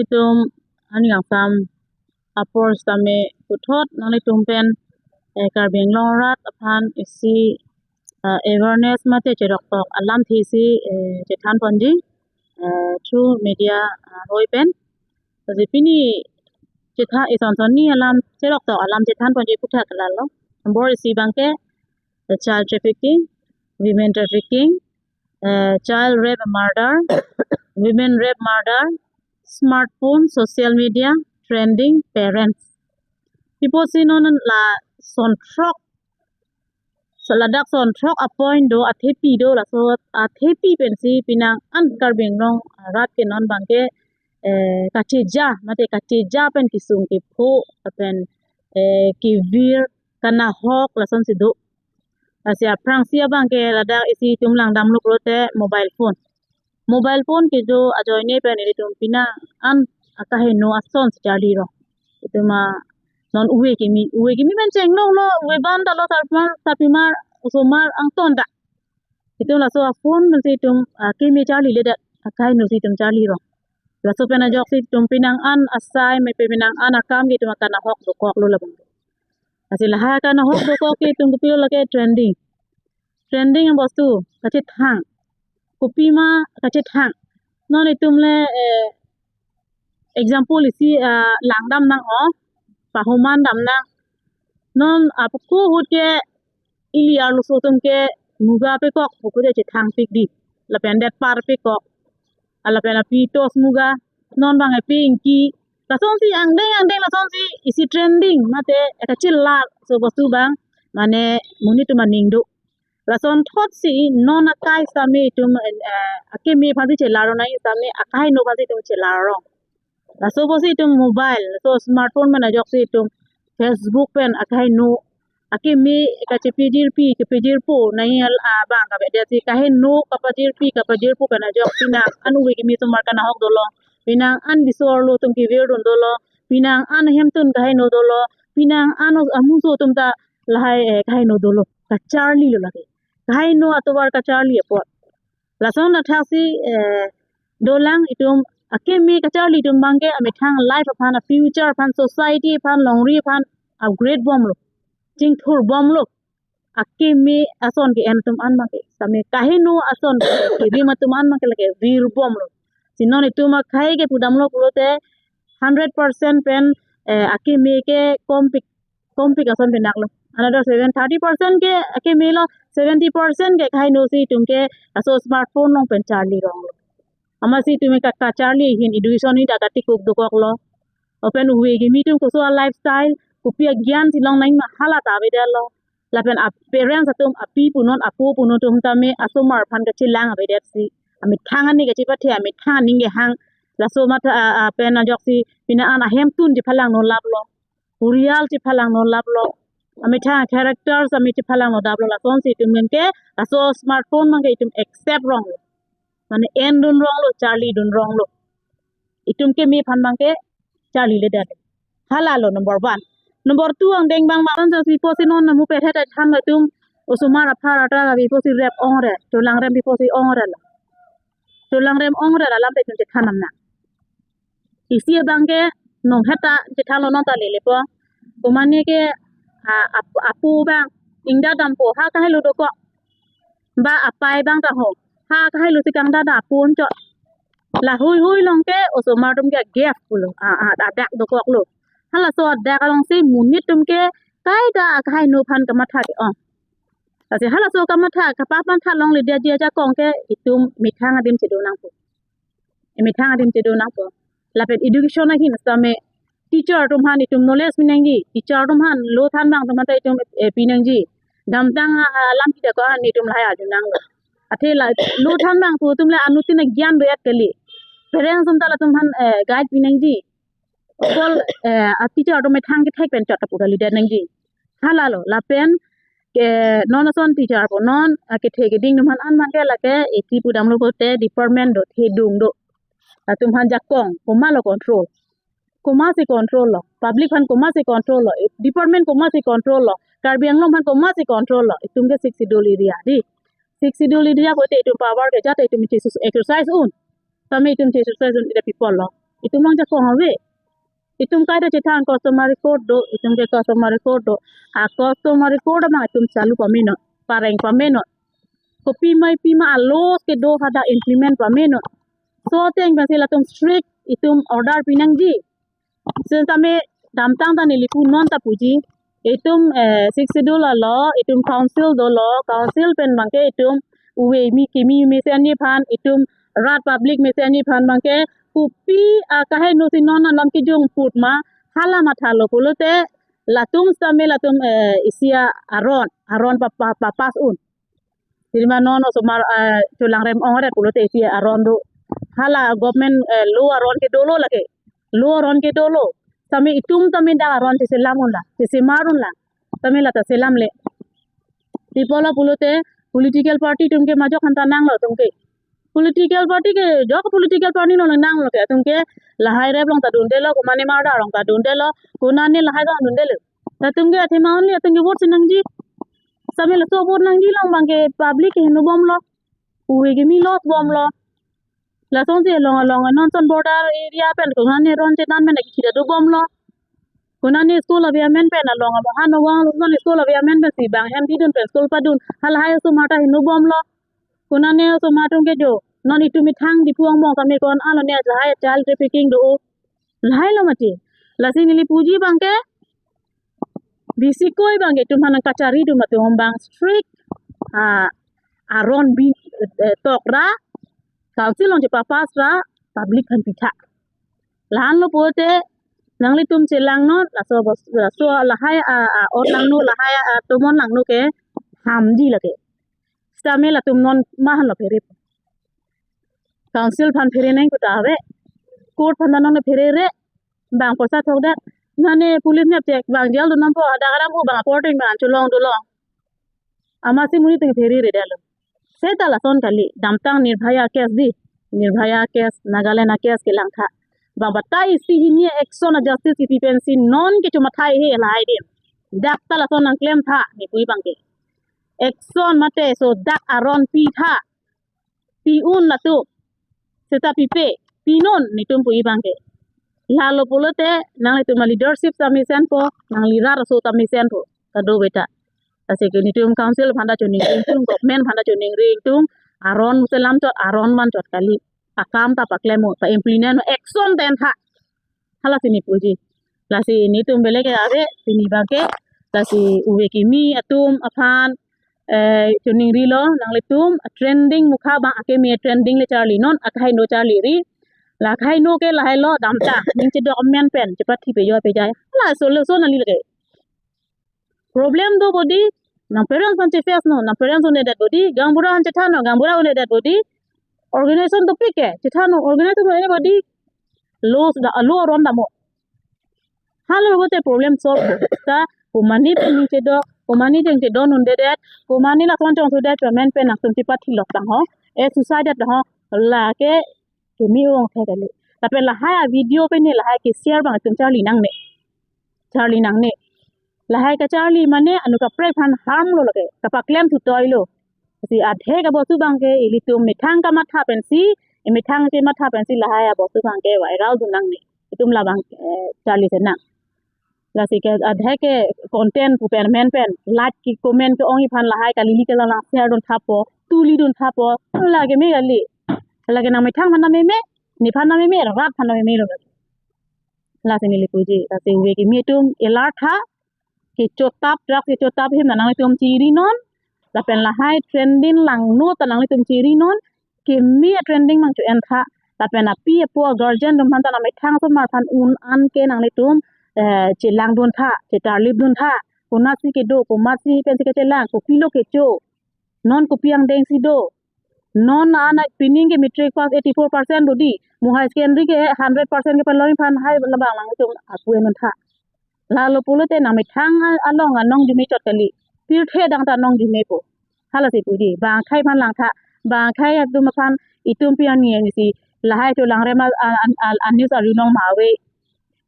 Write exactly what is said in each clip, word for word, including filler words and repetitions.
Itum ani angsam apor sitame puthot nanglitum pen, eh, Karbi Anglong arat aphan isi, eh, awareness mate cheroktok alamthe si, eh, chethan ponji, eh, through media, eh, hoi pen. Lasi pini chethan, ison son ni alam cheroktok alam chethan ponji aphuthak lalo. Number isi abangke, eh, child trafficking, women trafficking, eh, child rape murder, women rape murder, smartphone, social media, trending, parents. Ipo si non la son throk, so ladak son throk a-point do, athepi do, laso athepi pensi penang an Karbi Anglong arat ke non abangke, eh, kacheja, mate kacheja pen kesung kepho, pen, eh, kevir, kanahok, lasonsi do. Lasi aphrangsi abangke ladak isi itum langdamlo pulote mobile phone. Mobile phone kedo ajoine pen ilitum penang an akaheno asonsi charli rong. Itum a non uve kimi, uve kimi pen chenglonglo, uve ban ta lo, sarpimar, sarpimar, osomar angton ta. Itum laso a-phone pensi itum, ah, kimi charliledet, akaheno si itum charli rong. Laso pen ajoksi itum penang an asai, mate penang an akam ke itum akanahok dokoklo labang. Lasi lahai akanahok dokok ke itum kopilo lake trending. Trending abostu kachethang. Kopima kachethang. Non itum le, eh, example isi, ah, langdam nang o, pahoman dam nang. Non apuku ahut ke ili arloso atum ke muga pekok puku de chethang pik di. Lapen det par pekok. Lapen api tos muga. Non abang api ingki. Lasonsi angdeng angdeng lasonsi isi trending mate kachelar so bostu abang mane monit atum aning do. Lason thotsi non akai sitame itum, eh, akimi aphansi chelar nang sitame akaheno aphansi itum chelar rong. Laso apotsi itum mobile, laso smartphone pen ajoksi itum Facebook pen akaheno, akimi kachepajirpi, kepajirpo nangji al abang kavedet si kaheno kapajirpi, kapajirpo pen ajok penang an uve kimi osomar kanahok dolo, penang an riso arlo atum kevirdun dolo, penang an ahemtun kaheno dolo, penang an amuso atum ta lahai, eh, kaheno dolo, kacharlilo lake. Kaheno atovar kacharli apot. Lason athaksi, eh, dolang itum akimi kacharli atum abangke amethang life aphan, a-future aphan, society aphan, longri aphan upgrade bomlo, chingthur bomlo. Akimi ason ke-en atum an abangke sitame kaheno ason kerim atum an abangke lake vir bomlo. Si non itum akhei ke pudamlo pulote hundred percent pen, eh, akimi ke kompik, kompik ason pen daklo. Another seven, thirty percent ke akimi lo, seventy percent ke kaheno si itum ke laso smartphone along pen charli ronglo. Amatsi itum ke ka, kacharli ahin education ni dak katikuk dokoklo. Lapen uve kimi atum koso a-lifestyle, kopi agyan si long nangji ma hala ta avedetlo. Lapen a-parents atum, api punon, apo punon atum tame asomar aphan kachelang avedet si, amethang aning kachepathe, amethang aning kehang. Laso matha, a, a, pen ajoksi penang an ahemtun chephalang non laplo, purial chephalang non laplo, amethang characters ami chephalang non laplo. Lasonsi itum ke laso smartphone abangke itum accept ronglo, mane endun ronglo, charlidun ronglo. Itum kimi aphan abangke charliledet. Halalo number one. Number two angdeng abang abang sa pipo si non namu perhet than atum osomar aphar atra pipo si rep ongre, cholangrem pipo si ongre la. Cholangrem ongre la alam ta itum chethan nang. Isi abangke nong heta chethanlo, nong ta lelepo. Komane ke, ah, ap, apo abang ingda dampo, ha kahelo dokok. Ba apai abang ta ho, ha kahelo si kangda da apo anchot. La hui hui along ke osomar atum ke gap pulo, a, a, adak dokoklo. Halaso adak alongsi monit atum ke kaita akaheno aphan kamatha ke-ong. Lasi halaso kamatha, kapamatha longledetji ajakong ke itum methang adim chedo nangpo. Methang adim chedo nangpo. Lapen education ahin sitame teacher atum aphan itum knowledge pi nangji, teacher atum aphan lo than abang atum aphan ta itum, eh, pi nangji. Damtang, ah, alam kita ko an itum lahai arju nanglo. Athe la lo than abang atum le anuttin agyan do-et kali. Parents atum ta latum aphan, eh, guide pi nangji. Okol, eh, a-teacher atum methang kethek pen chot ta pu kalidet nangji. Halalo, lapen ke non ason teacher po non, ah, kethe keding atum aphan an abangke lake iti pudamlo pulote department do, thedung do. Latum aphan jakong, komatlo control. Komatsi control lo, public aphan komatsi control lo, department komatsi control lo, Karbi Anglong aphan komatsi control lo, itum ke Sixth Schedule area di. Sixth Schedule area pulote itum power ke jat itum che exercise un. Tame itum che exercise un ida people lo. itum long jakong ave. Itum kaita chethan customary court do, itum ke customary court do. A customary court abang itum chalu pamenon, pareng pamenon. Kopi ma pima a laws kedo hadak implement pamenon. So ateng pensi latum strict itum order pinangji. Sitame damtang ta neli punon ta puji. Itum eh, sixth schedule alo, itum council dolo, council pen abangke itum uve kimi mesen aphan, itum rat public mesen aphan abangke kopi akaheno si non alam kejung put ma, hala mathalo pulote latum sitame latum eh, isi aron, aron pa, pa, pa pass un. Sirma non osomar eh, cholangrem ong ret pulote isi aron do. Hala government eh, law aron ke dolo lake. Law aron ke dolo. Sitame itum tame dak aron cheselam unlang, chesemar unlang. Sitame lata selamle. Ti apotlo pulote political party atum ke majok aphan ta nanglo atum ke. Political party ke jok political party non nanglo ke atum ke lahai rep along ta dundelo, komane murder along ta dundelo, konane lahai along dundelo. Latum ke athema only atum ke vote si nangji. Sitame laso vote nangji along abangke public ke heno bomlo. Uve kimi loss bomlo. Lasonsi along along non son border area pen konane ron chedan pen akikida do bomlo. Konane school ave amen pen along amo han wang non school ave amen pensi bang hem pidun pen school padun. Halahai osomar ta heno bomlo. Konane osomar atum ke jo. Non itum methang Diphu angbong sitame ko-an alo ne lahai child trafficking do. Lahai lo mati. Lasi neli puji abangke bisi koi abangke itum aphan kachari atum atum abang strict ah, aron bi eh, tok ra, council along chepa pass ra, public aphan pitha. Lahenlo pulote nanglitum chelangnon, laso bos, laso lahai a, a, ot langno, lahai a, tomon langno ke hamji lake. Sitame latum non mahan lo phere. Council aphan phere nang kuta ave. Court aphan non phere re. Bang poisa thok dak. Nane police nep chek bang jail dunam po, ada karam bu bang aporting bang cholong dolong. Amatsi monit atum phere re dalo. Seta lason kali, damtang Nirbhaya case di. Nirbhaya case, Nagaland a case kelang tha. Bang batai isi hini action a justice kipi pensi non kecho mathai he lahai adim. Dak ta lason nangklem tha, ne pu abangke. Action mate so dak aron pi tha. Pi un latum. Seta pipe, pinon netum pu abangke. Lalo pulote nanglitum a leadership ta mesenpo, nangli rat aso ta mesenpo. Kado beta. Lasi ke netum council aphan ta choningri ingtung, government aphan ta choningri ingtung, aron selam chot, aron man chot kali. Akam ta paklem mo, pa implement mo, action ta en tha. Halasi ne puji. Lasi netum bele ke ave, pini abangke. Lasi uve kimi atum aphan eh, choningrilo, nanglitum trending mukha abang akimi trending le charlinon, akaheno charliri. La akaheno ke lahai lo damtang, ning chedok amen pen, chepathi pejo pejai. Laso laso nangli lake. Problem do bodi, nang parents aphan cheface non, nang parents un-edet bodi, gaonbura aphan chethan non, gaonbura un-edet bodi, organization dopik ke, chethan non, organization un-edet bodi, law da, law aron dam mo. Halo pulote problem solve ta, komane pen ning chedok, komane ning chedon un-edet, komane lason chongsodet amen pen nangtum chepathi lok tang ho, e suicide tang ho, lake kimi ong the kali. Lapen lahai a video pen ne lahai ke share abang itum charli nangne. Charli nangne. Lahai kacharli mane anu kaprek aphan harm lo lake, kapaklem thutoi lo. Si adhek abostu abangke ilitum methang kamatha pensi, methang chematha pensi lahai abostu abangke viral dun nangne. Itum labang eh, charli senang. Lasi ke adhek ke content pu pen amen pen, like ki comment ke-ong aphan lahai kalili kalalang share dun thapo, tuli dun thapo, lake me kali. Lake nang methang aphan ta meme, nephan ta meme, rat aphan ta meme lo. Lasi neli puji, lasi uve kimi atum alert tha, kechotap, drugs kechotap ahem ta nanglitum chiri non, lapen lahai trending langno ta nanglitum chiri non, kimi a trending abang cho-en tha, lapen api apo a guardian atum aphan ta nangmethang osomar aphan un-an ke nanglitum eh, chelang dun tha, chetarlip dun tha, konatsi kedo, komatsi pensi kechelang, kopilo kecho, non kopi angdeng si do, non ana pining ke matric pass eighty four percent bodi, mo high secondary ke hundred percent kepalong aphan hai labang nangtum akuen un tha. Lalo pulote nangmethang along anong jume chot kali. Pirthe adang ta anong jume po. Halasi puji. Bang akhei aphan lang tha. Bang akhei atum aphan itum pi ani ani si lahai cholangrem a, a, a, a, a news arjulong ma ave.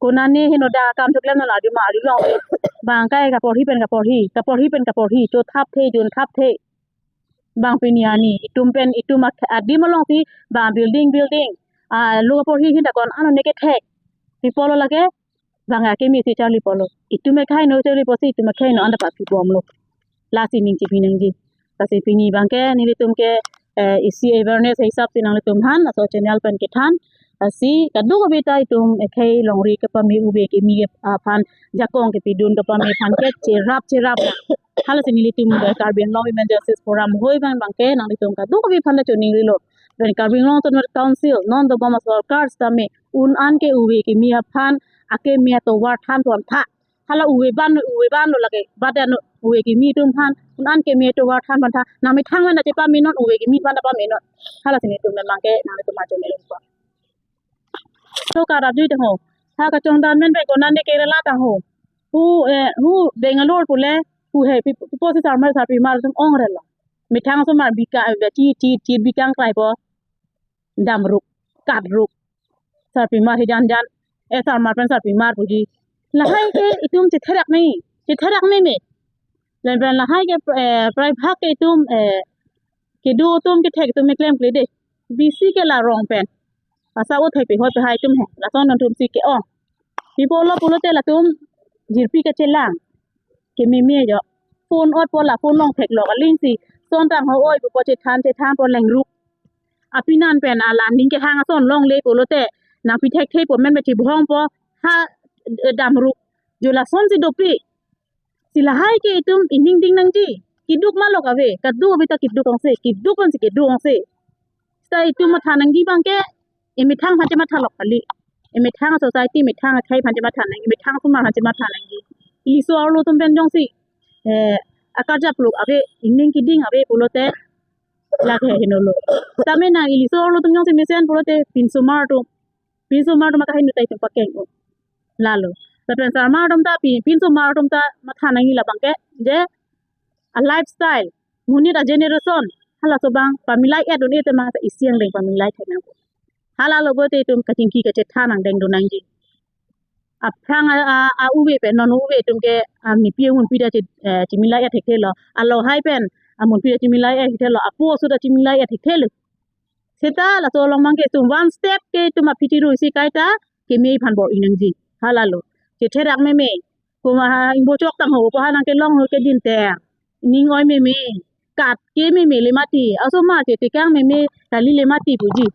Konane heno da kam choklem non arju ma arjulong ave. Bang akhei kaporhi pen kaporhi. Kaporhi pen kaporhi. Chothap the, junthap the. Bang pini ani, itum pen, itum ak-, adim alongsi, bang building, building, Ah, lo apor hi hin ta ko-an ano ne kethek. Pi apotlo lake, bang akimi si charli apotlo. Itum ekhei no charli apotsi itum ekhei no anta papi bomlo. Lasi ning chipi nangji. Lasi pini abangke nelitum ke, eh, isi awareness hisap si nanglitum aphan, laso channel pen kethan. Lasi kadokave ta itum ekhei longri kepame, ove kimi aphan, jakong kepidun kepame aphan ke cherap cherap. Halasi nelitum, eh, Karbi Anglong Women Justice Forum hoi abang abangke nanglitum kadokave aphan ta choningrilo. Pen Karbi Anglong Autonomous Council non dobom asorkar sitame un-an ke ove kimi aphan akeme atovar than pontha. Hala ove ban, ove banlo lake, badan ove kimi atum aphan un-an keme atovar than pontha. Nangmethang pen ta chepame non, ove kimi aphan ta pame non. Halasi nelitum pen abangke nanglitum ajo melon po. To karap jui tangho. Ha kachongdat amen pen konane Kerala tangho. Hu, eh, hu Bangalore pule, hu he, pi, pi apotsi sarmar sarpimar atum ong relo. Methang asomar bika, eh, chi, chi, chi bikang kraipo. Damruk, katruk. Sarpimar hi jan jan. Eh, sarmar pen sarpimar puji. Lahai ke itum chetherak ni, chetherak ni me. Lapen lahai ke, eh, praibhag ke itum, eh, kedo atum kethek atum me klemkle de. Bisi ke la rong pen. Asa o thek pe hoi pe hai atum he. Lason atum si ke-ong. Pi apotlo pulote latum jirpi kachelang. Kememe jo. Phone otpo la phone long theklok aling si. Son tangho oi pu apot chethan chethan apot lengruk. Apinan pen alang ning kehang ason longle pulote nangpi thekthe pu amen pen chibhongpo. Ha, eh, damruk. Jo lasonsi dopik. Si lahai ke itum ining ding nangji. Keduk ma lok ave, kadokave ta keduk ongse, keduk ansi keduk ongse. Seta itum matha nangji abangke, emethang aphan chematha lok kali. Emethang society, emethang akhei aphan chematha nang, emethang asomar aphan chematha nangji. Iliso arlo atum pen jongsi, eh, akarjap lok ave, ining keding ave pulote, lake henolo. Tame nang iliso arlo atum jongsi mesen pulote, pinsomar atum, pinsomar atum akaheno ta itum pakeng-o. Lalo. Lapen sarmar atum ta pi, pinsomar atum ta matha nangji labangke, je a lifestyle. Monit a generation. Halaso abang pamilai-et un-e te mang ta isi angdeng pamilai thek nangpo. Halalo pulote itum kachingki kachethan angdeng do nangji. Aphrang a, a, a ove pen non ove atum ke, a, nipi amunpi ta che, eh, chemilai-et thekthelo. Alohai pen amunpi ta chemilai-et thekthelo. Apo aso ta chemilai-et thekthelo. Seta laso along abangke itum one step ke itum aphi chiru isi kaita keme aphan bor-i nangji. Halalo. Chetherak meme. Komat ha ingbo chok tangho pu ha nang kelong ho kedinter. Ning oi meme. Kat ke meme le mati. Asomar chetekang meme kali le mati puji.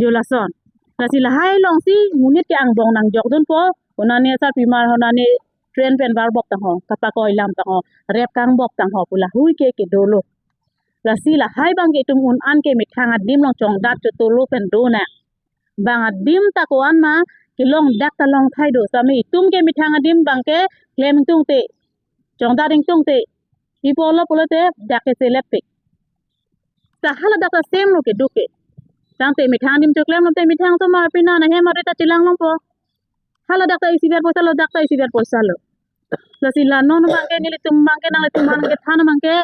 Jo lason. Lasi lahai alongsi monit ke angbong nangjokdunpo. Konane sarpimar, konane train pen varbok tangho. Kapakoi lam tangho. Rep kangbok tangho pu lahui ke kedolo. Lasi lahai abangke itum un-an ke methang adim along chongdat chotolo pen donang. Bang adim ta ko-an ma kelong dak ta long thai do. Sitame itum ke methang adim abangke klem ingtungte, chongdat ingtungte. Pi apotlo pulote dak ke selet pik. Ta hala dak ta same lo keduk ke. Tangte methang adim choklem lote methang asomar apinan ahem arta chelang longpo. Hala dak ta isivet poisa lo, dak ta isivet poisa lo. Lasi la non abangke nelitum abangke nanglitum aphan kethan abangke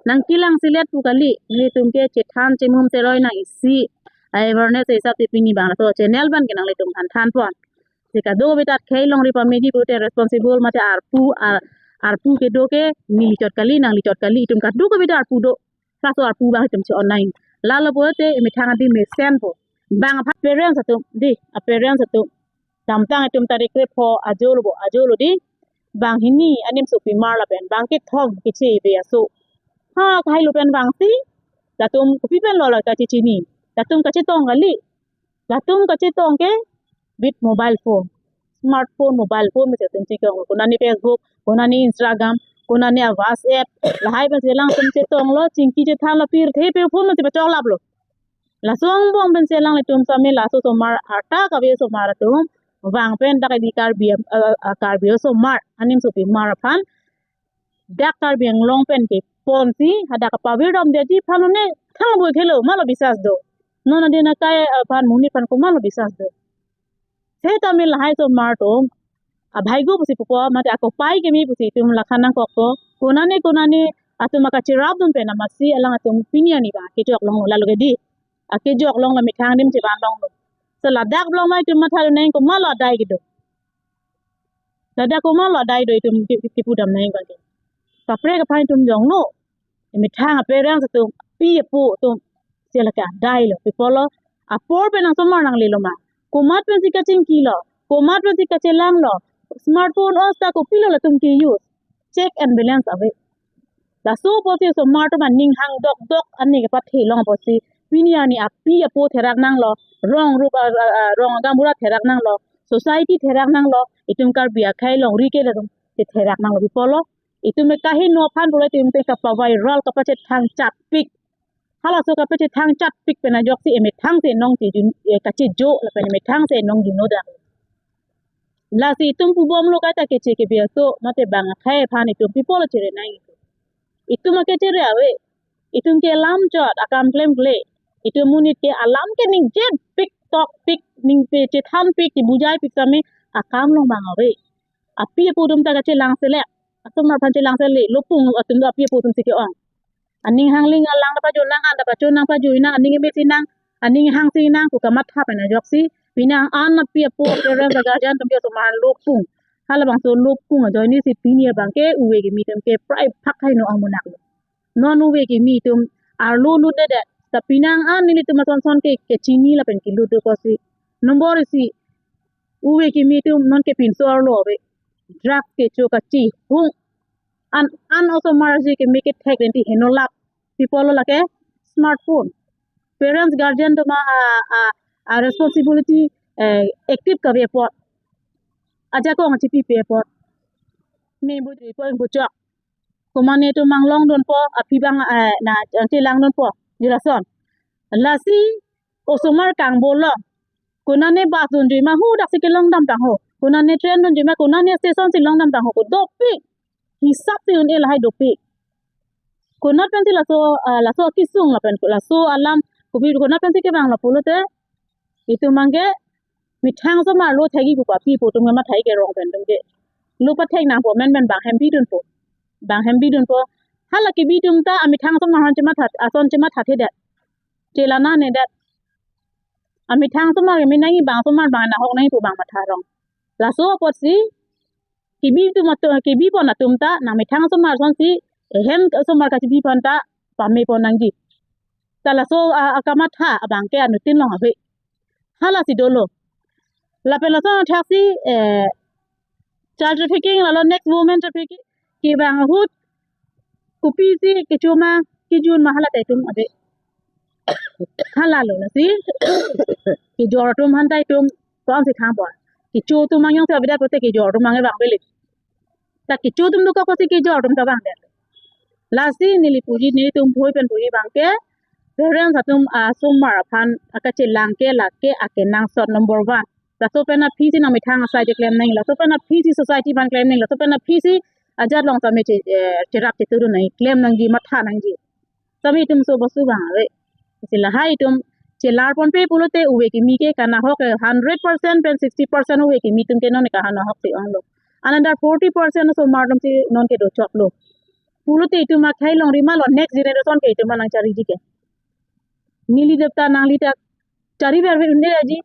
nangkelang selet pu kali. Nelitum ke chethan chemum cheroi nang isi awareness hisap si pini abang laso channel abangke nanglitum aphan thanpon. Si kadokave ta khei longri pameji pute responsible mate arpu, ar, arpu kedo ke neli chot kali, nangli chot kali, itum kadokave ta arpu do. Laso arpu abang itum che-on nang. Lalo pulote emethang adim mesenpo. Bang aphan parents atum, di, a parents atum. Damtang itum tarik krepho ajo lo bo, ajo lo di. Bang hini anim sopimar lapen bang kethom keche be aso. Ha, kahailo pen bangsi latum kopi pen lo la kachechini. Latum kachetong kali. Latum kachetong ke with mobile phone. Smartphone, mobile phone mese atum chetong. Konane Facebook, konane Instagram, konane WhatsApp. Lahai pensi alang atum chetonglo, chingki chethanlo, pirthe pe phone mese pachok laplo. Laso angbong pensi alanglitum sitame laso asomar arta kave asomar atum vang pen dak di Karbi, eh, eh, Karbi asomar anim sopimar aphan dak Karbi Anglong pen keponsi hadak kapavirdam detji aphan lone thang bui khelo, malo bisas do. Non adin akai aphan monit aphan ko malo bisas do. Setame lahai asomar atum abhaigo pusi pupo, mate akopai keme pusi itum lakhan nangkokpo. Konane konane atum akacherapdun pen amatsi alang atum pini arni abang kejok longlo, lalo ke di. Akejok longlo, methang adim chevan longlo. So ladak along ma itum matha nang, komatlo adai kedo. Ladak komatlo adai do itum ki, ki, kipudam nang abangke. Kaprek aphan itum jongno. Emethang a parents atum, pi apo atum, sila ke adai lo. Pi apotlo, Apor pen osomar nanglelo ma? Komat pensi kachingkilo? Komat pensi kachelanglo? Smartphone os ta kopilo latum ke-use? Check and balance ave. Laso apotsi osomar atum aning hang dokdok ani kepathe long apotsi pini arni api apo therak nanglo, rong rup a, a, a, rong agamurat therak nanglo, society therak nanglo, itum Karbi akhei longri ke latum te therak nanglo. Pi apotlo? Itum me kaheno aphan pulo itum te kapaviral kapachethang chatpik. Halaso kapachethang chatpik pen ajoksi emethang si enong chejun, eh, kachejo lapen emethang si enong juno dam. Lasi itum pubomlo kaita keche kebi aso mate bang akhei aphan itum pi apotlo chere nang itum. Itum akechere ave. Itum ke lam chot akam klemkle. Itum monit ke alam ke ningje pik tok pik, ningje chethan pik, ningje bujai pik tame akam long bang ave. Api apo atum ta kachelang selek. Osomar aphan chelang selek. Lopung atum do api apo atum si ke-ong. Aning hangling alang ta pajoi nang, an ta pachoi nang, pajoi nang, aning eme si nang, aning hang si nang, pu kamatha pen ajoksi pini an api apo, parents, guardian atum ke osomar lopung. Halabangso lopung ajoine si pini abang ke uve kimi atum ke prai phak hai no amunak lo. Non uve kimi atum arlo lutdedet. Ta pini an nelitum ason son ke, kechini lapen kelut do apotsi. Nombor isi, uve kimi atum non ke pinso arlo ave. Drug kecho kachihung. An, an osomar si keme kethek denti henolap. Pi apotlo lake smartphone. Parents, guardian atum a, a, a responsibility, eh, active kave apot. Ajakong chipipe apot. Ne bu ri po bu chok. Komane atum manglong dunpo, aphi bang, eh, na, chelang dunpo. Jirason. Lasi osomar kangbolo. Konane bus dunjui ma, hudak si kelong dam tang ho. Konane train dunjui ma, konane station si long dam tang ho. Ko dopik. Hisap si un-e lahai dopik. Konat pensi laso, ah, laso akesung lapen laso alam kopi konat pensi kevanglo pulote, itum abang ke methang osomar lo thekji pu api apo atum kemathai ke rong pen atum ke lo pathek nangpo, men pen bang hem bidunpo. Bang hem bidunpo. Hala kebi atum ta amethang osomar aphan chematha, ason chemathathedet. Chelangnedet. Amethang osomar keme nangji, bang osomar bang nahok nangji pu bang matha rong. Laso apotsi kebi atum atum, kebipon atum ta nangmethang osomar asonsi, ehem osomar kachebi aphan ta pamepon nangji. Ta laso a, akamatha abang ke anuttin long ave. Halasi dolo. Lapen laso athaksi, eh, child trafficking, lalo next women trafficking, kevang ahut kopisi kecho ma, kejun ma, hala ta itum ave. Halalo lasi kejor atum aphan ta itum ko-ansi thangpo. Kecho atum angjong si avedet pulote kejor atum ange vang avelo. Ta kecho atum dokok pusi kejor atum ta vangdet. Lasi neli puji, nelitum bhoi pen puji abang ke, parents atum, ah, osomar aphan akachelang ke lake akenangsot number one. Laso pen aphi si nangmethang asai cheklem nang, laso pen aphi si society aphan klem nang, laso pen aphi si ajat along tame che, eh, cherap chetudun nang, klem nangji, matha nangji. Tame itum so bostu vang ave. Si lahai itum chelarponpe pulote uve kimi ke kanahok ke hundred percent pen sixty percent uve kimi atum ke non kanahok si onglo. Another forty percent osomar atum si non ke dochoklo. Pulote itum akhei longri ma lo, next generation ke itum aphan nangchariji ke. Neli dep ta nangli ta chari verve unde aji.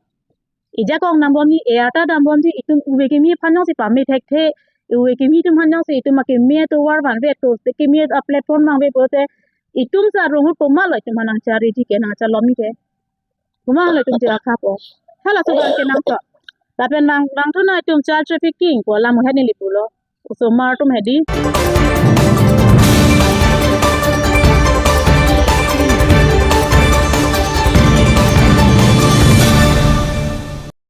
Ejakong dambomji, e-arta dambomji, itum uve kimi aphan jongsi pame thekthe, uve kimi atum aphan jongsi itum akeme atovar vanve, to keme a-platform vangve pulote, itum sa rong ahut komatlo itum aphan nangchariji ke, nangchalomji ke. Komatlo itum je akhapo. Halaso abang kenangsot. Lapen bang, bang thu na itum child trafficking pu alam ahet neli pulo. Osomar atum hedi.